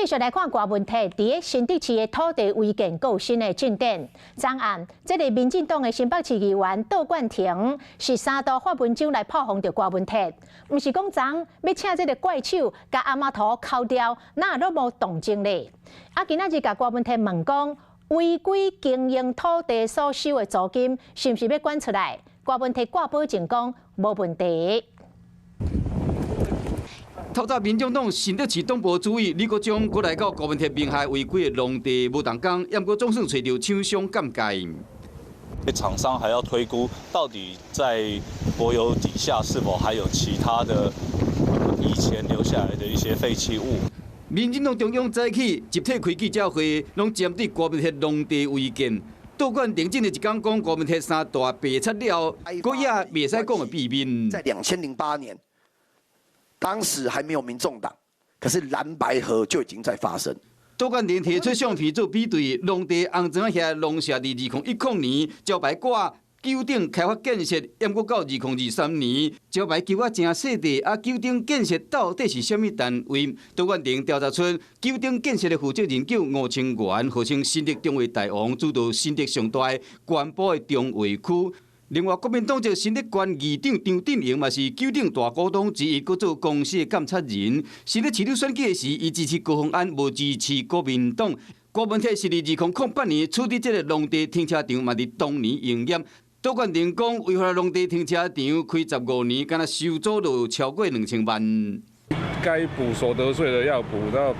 續來看郭文鐵佇新竹市的土地違建閣有新的進展。昨暗，這个民進黨的新北市議員杜冠廷是三度發文章來炮轟著郭文鐵，毋是講昨欲請這个怪手共阿媽塗敲掉，哪攏無動靜咧？啊，今仔日共郭文鐵問講，違規經營土地所收的租金，是毋是欲捐出來？郭文鐵掛保證講無問題。透早民眾黨新竹市黨部主委李國章，閣來到郭文鐵名下違規的農地無動工，毋過總算揣著廠商尷尬。廠商還要推估，到底在柏油底下是否還有其他的以前留下來的一些廢棄物。民進黨中央早起集體開記者會，攏針對郭文鐵農地違建。杜冠廷這一工講郭文鐵三大白賊了，閣也袂使講的秘密。在2008年，當時還沒有民眾黨，可是藍白合就已經在發生。杜冠廷提出相片做比對，農地紅磚遐農舍佇2010年招牌掛九鼎開發建設，毋過到2023年招牌勼仔誠細塊，啊九鼎建設到底是啥物單位？杜冠廷調查出九鼎建設的負責人叫吳清源，號稱新竹中衛大王，主導新竹上大關埔的中衛區。另外，國民黨籍新竹縣議長張鎮榮嘛是九鼎大股東之一，閣做公司的監察人。新竹市長選舉時，伊支持高虹安，無支持國民黨。郭文鐵是佇2008年取得這个農地停車場，嘛佇當年營業。杜冠廷講，違法農地停車場開15年，敢若收租就超過2000萬。該補所得稅的要補，然後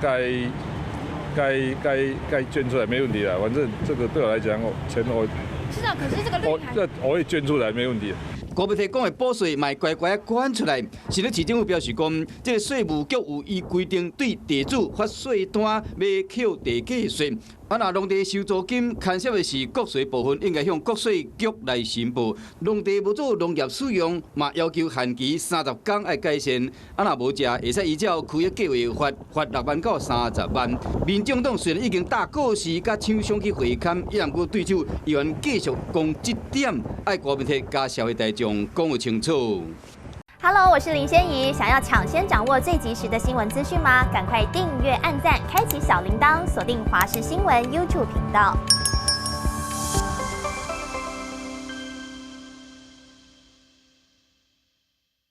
該捐出來沒問題啦。反正這個對我來講，錢我。是啊，可是這個我這我會捐出來，沒問題。郭文鐵講的補稅，嘛乖乖捐出來。新竹市政府表示講，這个稅務局有依規定對地主發稅單，欲扣地價稅。啊，若農地收租金牽涉的是國稅部分，應該向國稅局來申報。農地無做農業使用，嘛要求限期30工愛改善。啊，若無者，會使依照區域計畫法罰6萬到30萬。民眾黨雖然已經搭告示佮廠商去會勘，抑毋過對手依然繼續講這點，愛郭文鐵佮社會大眾講有清楚。 Hello，我是林仙怡。想要搶先掌握最及時的新聞資訊嗎？趕快訂閱、按讚、開啟小鈴鐺，鎖定華視新聞 YouTube 頻道。